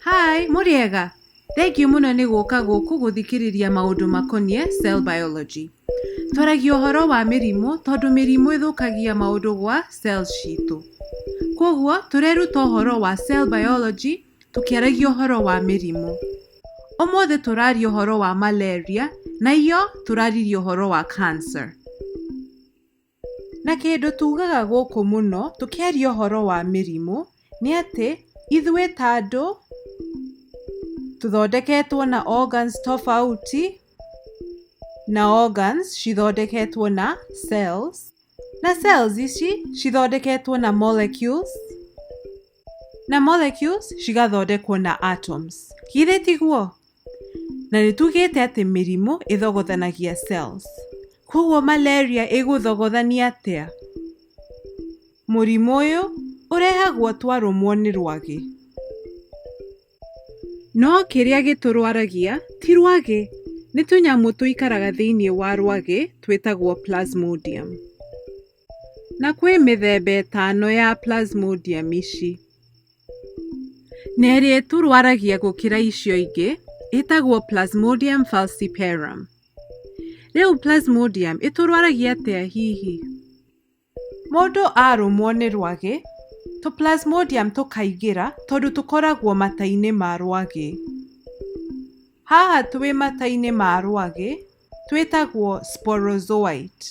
Hi, mũrĩega? Thengiũ mũno nĩ gũka gũkũ gũthikĩrĩria maũndũ makoniĩ cell biology. Twaragia ũhoro wa mĩrimũ tondũ mĩrimũ ĩthũkagia maũndũ gwa cells citũ. Kwoguo tũreruta ũhoro wa cell biology tũkĩaragia ũhoro wa mĩrimũ. Ũmũthĩ tũraria ũhoro wa malaria na iyo tũraririe ũhoro wa cancer. Na kĩndũ tugaga gũkũ mũno tũkĩaria ũhoro wa mĩrimũ nĩ atĩ ithuĩ ta andũ tũthondeketwo na organs tofauti na organs cithondeketwo na cells na cells ici cithondeketwo na molecules na molecules cigathondekwo na atoms. Githĩ tiguo? Na nĩ tugĩte atĩ mĩrimũ ĩthogothanagia cells. Koguo malaria ĩgũthogothania atĩa? Mũrimũ ũyũ ũrehagwo twarũmwo nĩ rwagĩ. No kĩrĩa gĩtũrwaragia ti rwagĩ, nĩ tũnyamũ tũikaraga thĩinĩ wa rwagĩ twĩtagwo plasmodium. Na kwĩ mĩthemba ĩtano ya plasmodium ici. Na ĩrĩa ĩtũrwaragia gũkĩra icio ingĩ ĩtagwo plasmodium falciparum. Rĩu plasmodium ĩtũrwaragia atĩa hihi? Mũndũ arũmwo nĩ rwagĩ, tũ plasmodium tũkaingĩra tondũ tũkoragwo mata-inĩ ma rwagĩ. Haha twĩ mata-inĩ ma rwagĩ twĩtagwo sporozoite.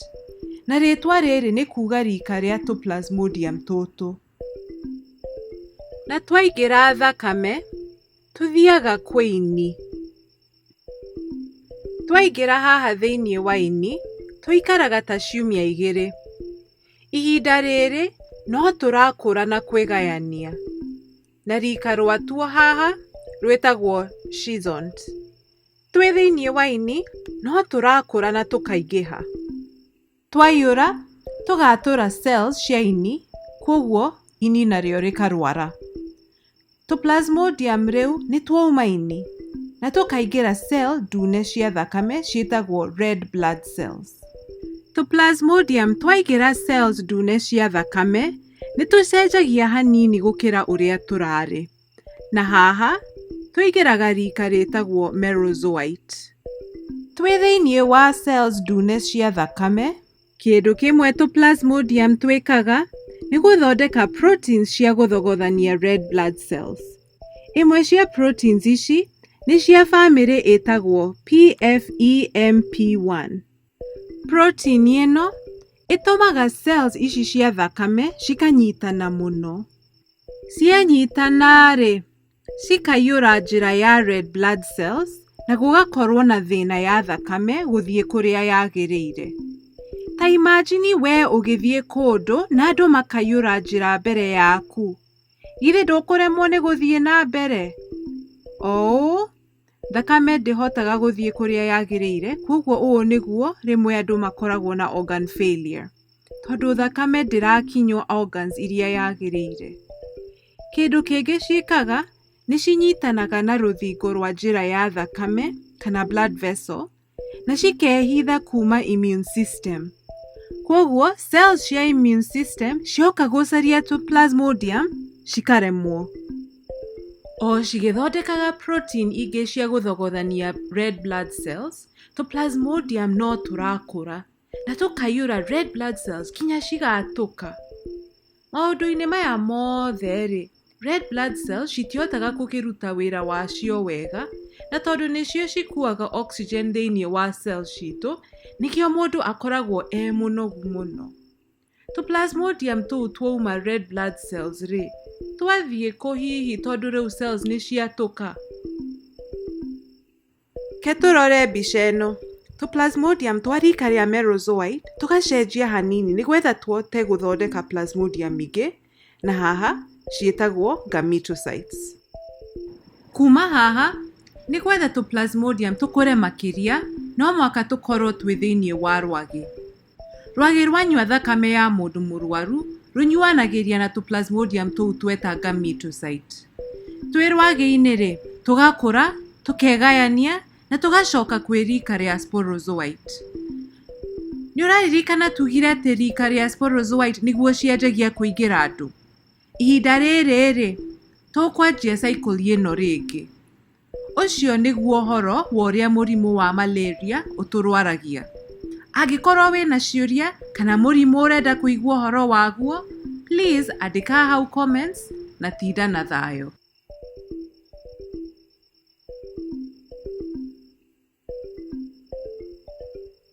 Na rĩtwa rĩrĩ nĩ kuga rika rĩa tũ plasmodium tũtũ. Na twaingĩra thakame, tũthiaga kwĩ ini. Twaingĩra haha thĩinĩ wa ini, tũikaraga ta ciumia igĩrĩ. Ihinda rĩrĩ no tũrakũra na kwĩgayania. Na rika rwatuo haha rwĩtagwo schizont. Twĩ thĩinĩ wa ini no tũrakũra na tũkaingĩha. Twaiyũra, tũgatũra cells cia ini, kwoguo ini narĩo rĩkarwara. Tũ plasmodium rĩu nĩ twauma ini na tũkaingĩra cell ndune cia thakame ciĩtagwo red blood cells. Tũ plasmodium twaingĩra cells ndune cia thakame nĩ tũcenjagia hanini gũkĩra ũrĩa tũrarĩ. Na haha tũingĩraga rika rĩtagwo merozoite. Twĩ thĩinĩ wa cells ndune cia thakame, kĩndũ kĩmwe tũ plasmodium twĩkaga nĩ gũthondeka proteins cia gũthogothania red blood cells. Imwe cia proteins ici nĩ cia bamĩrĩ ĩtagwo PFEMP1. Protein ĩno ĩtũmaga cells ici cia thakame cikanyitana mũno. Cianyitana-rĩ, cikaiyũra njĩra ya red blood cells na gũgakorwo na thĩna ya thakame gũthiĩ kũrĩa yagĩrĩire. Ta imagine we ũgĩthiĩ kũndũ na andũ makaiyũra njĩra mbere yaku. Githĩ ndũkũremwo nĩ gũthiĩ na mbere? O ũũ, thakame ndĩhotaga gũthiĩ kũrĩa yagĩrĩire, kwoguo ũũ nĩguo rĩmwe andũ makoragwo na organ failure. Tondũ thakame ndĩrakinywo organs iria yagĩrĩire. Kĩndũ kĩngĩ ciĩkaga nĩ cinyitanaga na rũthingo rwa njĩra ya thakame kana blood vessel na cikehitha kuma immune system. Kwoguo cells cia immune system cioka gũcaria tũ plasmodium cikaremwo. O cigĩthondekaga protein ingĩ cia gũthogothania red blood cells, tũ plasmodium no tũrakũra na tũkaiyũra red blood cells kinya cigatũka. Maũndũ-inĩ maya mothe-rĩ, red blood cells citihotaga gũkĩruta wĩra wacio wega, na tondũ nĩcio cikuaga oxygen thĩinĩ wa cells citũ, nĩkĩo mũndũ akoragwo e mũnogu mũno. Tũ plasmodium tũu twauma red blood cells rĩ, twathiĩ kũ hihi tondũ rĩu cells nĩ ciatũka? Ke tũrore mbica ĩno. Tũ plasmodium twa rika rĩa merozoite tũgacenjia hanini nĩgetha tũhote gũthondeka plasmodium ingĩ, na haha ciĩtagwo gametocytes. Kuma haha, nĩgetha tũ plasmodium tũkũre makĩria, no mũhaka tũkorwo twĩ thĩinĩ wa rwagĩ. Rwagĩ rwanyua thakame ya mũndũ mũrwaru rũnyuanagĩria na tũ plasmodium tũu tweta gametocyte. Twĩ rwagĩ-inĩ rĩ, tũgakũra, tũkegayania na tũgacoka kwĩ rika rĩa sporozoite. Nĩ ũraririkana tugire atĩ rika rĩa sporozoite nĩguo cianjagia kũingĩra andũ? Ihinda rĩrĩ rĩ, Tũkwanjia cycle ĩno rĩngĩ. Ũcio nĩguo ũhoro wa ũrĩa mũrimũ wa malaria ũtũrwaragia. Angĩkorwo wĩna ciũria kana mũrimũ ũrenda kũigua ũhoro waguo, please andĩka hau comments na tinda na thayũ.